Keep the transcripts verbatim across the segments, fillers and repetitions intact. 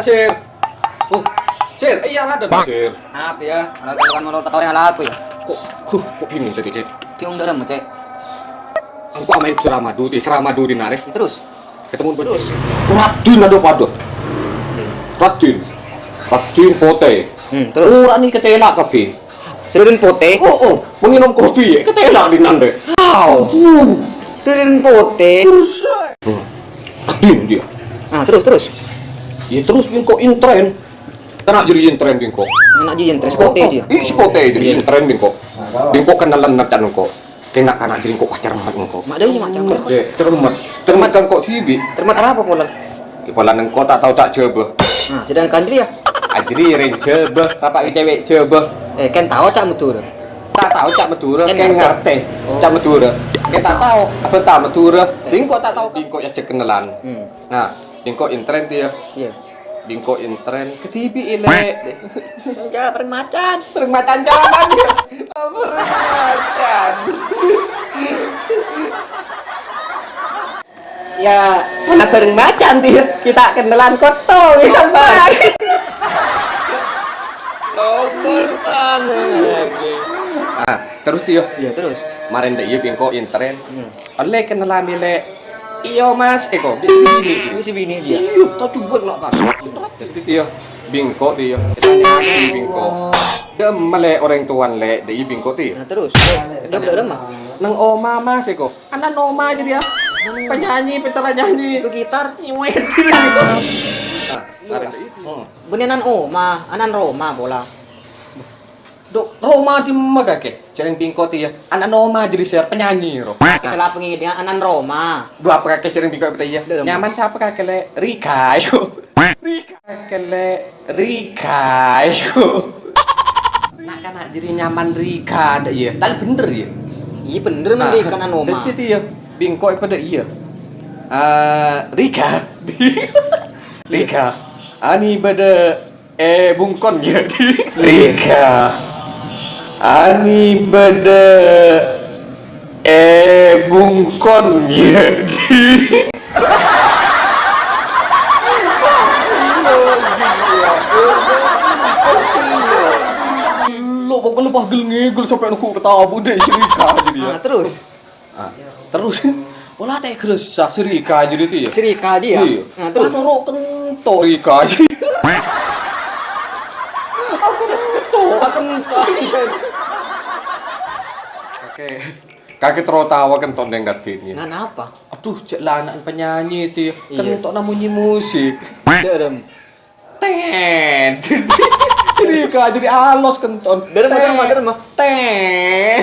Sir. Oh, Sir, iyâ, Raden. Sir. Maaf ya, kalau telepon malah tak orang laku ya. Kok, huh, kok bingung jadi, Cek? Bingung dalam, Cek. Engko' amaèn Suramadu, di Suramadu di narè. Terus? Ketemu terus. Raden ada pada. Raden. Raden Pote. Hmm, terus? Ora ni ketela kabeh. Raden Pote? Oh, oh, menginum kopi ya, ketela di nande. Wow. Raden Pote. Raden dia. Ah, terus, terus. Ya terus bingko intren. Kena jadi intren bingko. Kena jadi intren, si Pote dia. Ih, si Pote jadi intren bingko. Bingko kenalan macan bingko. Kena kana jadi bingko pacar mat bingko. Mak dia mak cermet. Cek, cermet. Cermet kan kok sibi. Cermet apa polan? Kepala nengko tak tahu cak jebeh. Nah, sedangkan dia? Ajri ren jebeh, apa cewek jebeh? Eh, kan tahu cak Madura. Tak tahu cak Madura, kan ngerti. Oh. Cak Madura. Kan tak tahu, apa tak Madura? Bingko tak tahu, bingko ya cek kenalan. Hmm. Nah, bingko intren dia. Iya. Bingko intren, ketibi ilek. Enggak, permacan. Permacan jalan dia. Permacan. Ya, mana bareng macan, Tio? Kita kenalan koto, wis, Bang. Nomor tangan. Ah, terus, Tio? Iya, terus. Kemarin dek iya bingko intren. Hmm. Olle kenalan, Lek. Iyo, Mas, eko, bisi bini. Bisi bini dia. Iyo, tau coba nak kan. Jadi, Tio, bingko, Tio. Tanya bingko. Dem, mele orang tuan, Lek, dek iya bingko, Tio. Nah, terus. Dem, dem, dem, mah. Nang oma, Mas, eko. Anan oma jadi ya. Penyanyi, penyanyi. Gitar. Nyuwet. Nah, ada itu. Hmm. Bânnè anan oma, anan Roma pola. Dok, Roma di mana kakek? Jaring bingko ti ya. Anan Roma jadi share penyanyi, ro. Salah pengedingan anan Roma. Dua apa kakek jaring bingko apa ya? Nyaman siapa kakek, Le? Rika, ayo. Rika, kakek, Le. Rika, ayo. Nak kanak jadi nyaman Rika, ada iya. Tapi bener ya? Iya bener, men Rika anan Roma. Jadi ti ya. Bingko apa ada iya? Eh, Rika. Rika. Ani bâdâ è bungkon ya. Rika. Ani bâdâ è bungkon ya. Lo pokoknya pagel ngigel sampai nunggu ketawa budek si Rika jadi ya. Nah, terus? Ah, terus, pola tak gerasa si Rika jadi itu ya? Si Rika aja ya? Iya. Nah, terus? Pas ro kento Rika aja. Aku kento. Aku kento. Oke. Kakek terus tawa kento neng katanya. Nah, kenapa? Aduh, cek lah anak penyanyi itu ya. Iya. Kento namunyi musik. Derem. Ten. Jadi ka jadi alos kenton. Dari mah, dari mah, dari mah. Ten.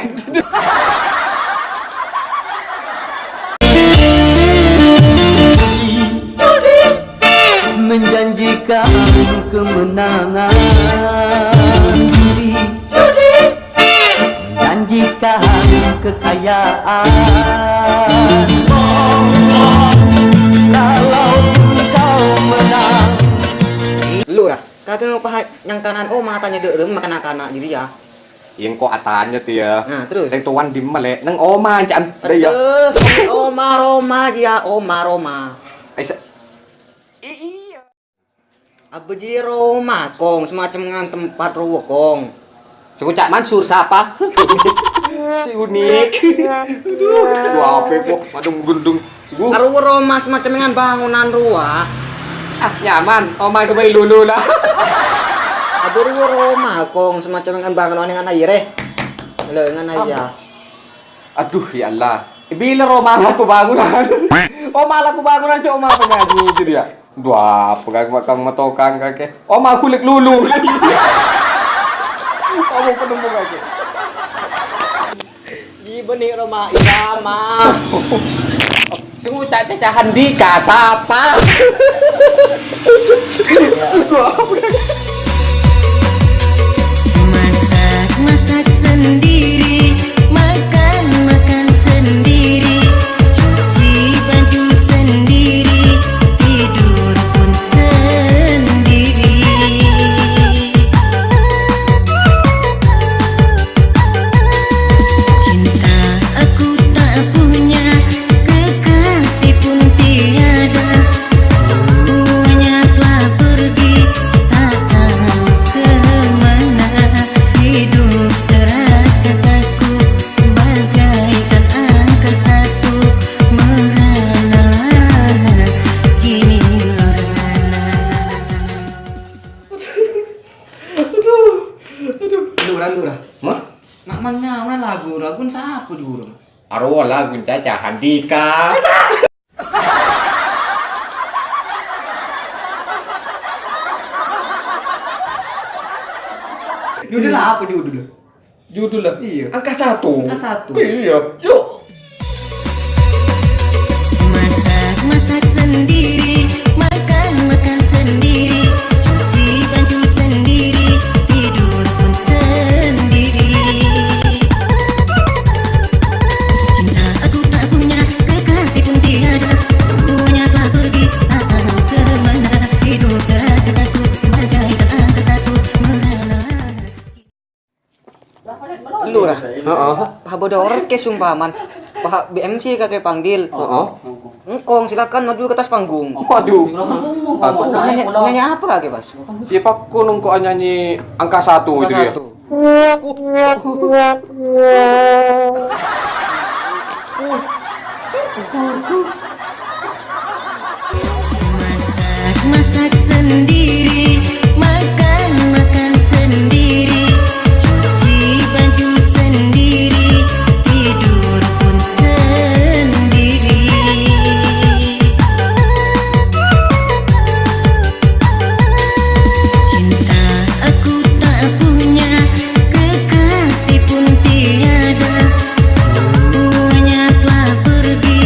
Menjanjikan kemenangan diri. Janjikan kekayaan. Kalau kau menang. Lu, Ra, kagak ngapa nyangkanan oma tanya dek rem makan anak-anak diri ya. Yang kok atanya tuh ya. Nah, terus? Yang tuan di mana, Le? Neng oma, ca'an. Ada ya. Aduh, oma Roma dia, oma Roma. Aisa. I-, iya. Abâ' jiyâ roma, Kong, semacam ngan tempat rowa, Kong. Sè ngoca' Mansur sapa? Si unik. Aduh, aduh, apa kok? Madung gendung. Arowa roma semacam ngan bangunan rowa. Ah, nyaman. Oma kembali lulu lah. Abâ' rowa roma, Kong, semacam ngan bangunan ngan airè. Lho, ngan airè. Aduh, ya Allah. Bilâ roma laku bangunan. Oma laku bangunan, cok, oma penyanyi jadi ya. Dua, apa kang, kang matokang kake. Oma kulik lulu. Kamu penemu kake. Di benih roma irama. Sing ngucak cacahan di kasapa. Masak-masak sendiri, makan-makan sendiri, cuci baju sendiri, tidur pun sendiri. Cinta aku tak punya, kekasih pun tiada, semuanya telah pergi. Mana lagu, lagu sapa judulnya? Arowa lagu Caca Handika. Judulnya apa judulnya? Judulnya? Iya. Angka satu. Angka satu. Iya. Yuk. Masak, masak sendiri, makan, makan sendiri, cuci baju sendiri, tidur pun sendiri. Cinta aku tak punya, kekasih pun tiada, semuanya telah pergi, tak tahu ke mana, hidup terasa kaku, bagaikan angka satu, merana. Lurah. Heeh. Wah, bâdâ orkes umpamana. Wah, B M C kakè panggil. Heeh. Engkong, silakan maju ke atas panggung. Waduh. Nyanyi, nyanyi apa kakè, Bas? Yâ, pakon engko' nyanyi angka satu itu, yâ. Angka satu. Masak, masak sendiri, makan, makan sendiri, cuci baju sendiri, tidur pun sendiri. Cinta aku tak punya, kekasih pun tiada, semuanya telah pergi,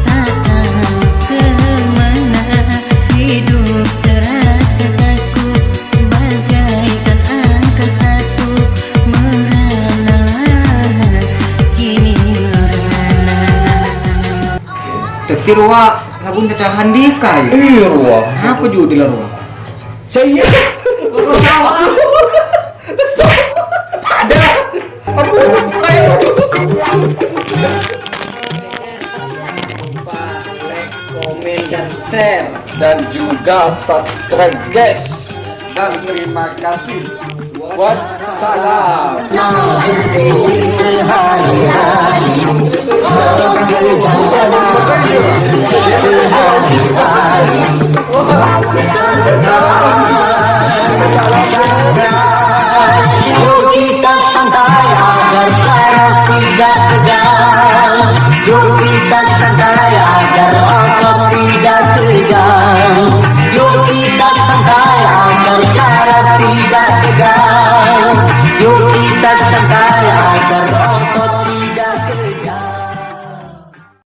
tak tahu ke mana. Hidup terasa kaku, bagaikan angka satu, meranalah kini merana. Cek rowa, lagu Caca Handika, yâ? Iyâ, rowa. Apa judulnya, rowa? Saya. Ada. Apa? Ayo. Komen dan share. Dan juga subscribe, guys. Dan terima kasih. Wassalam.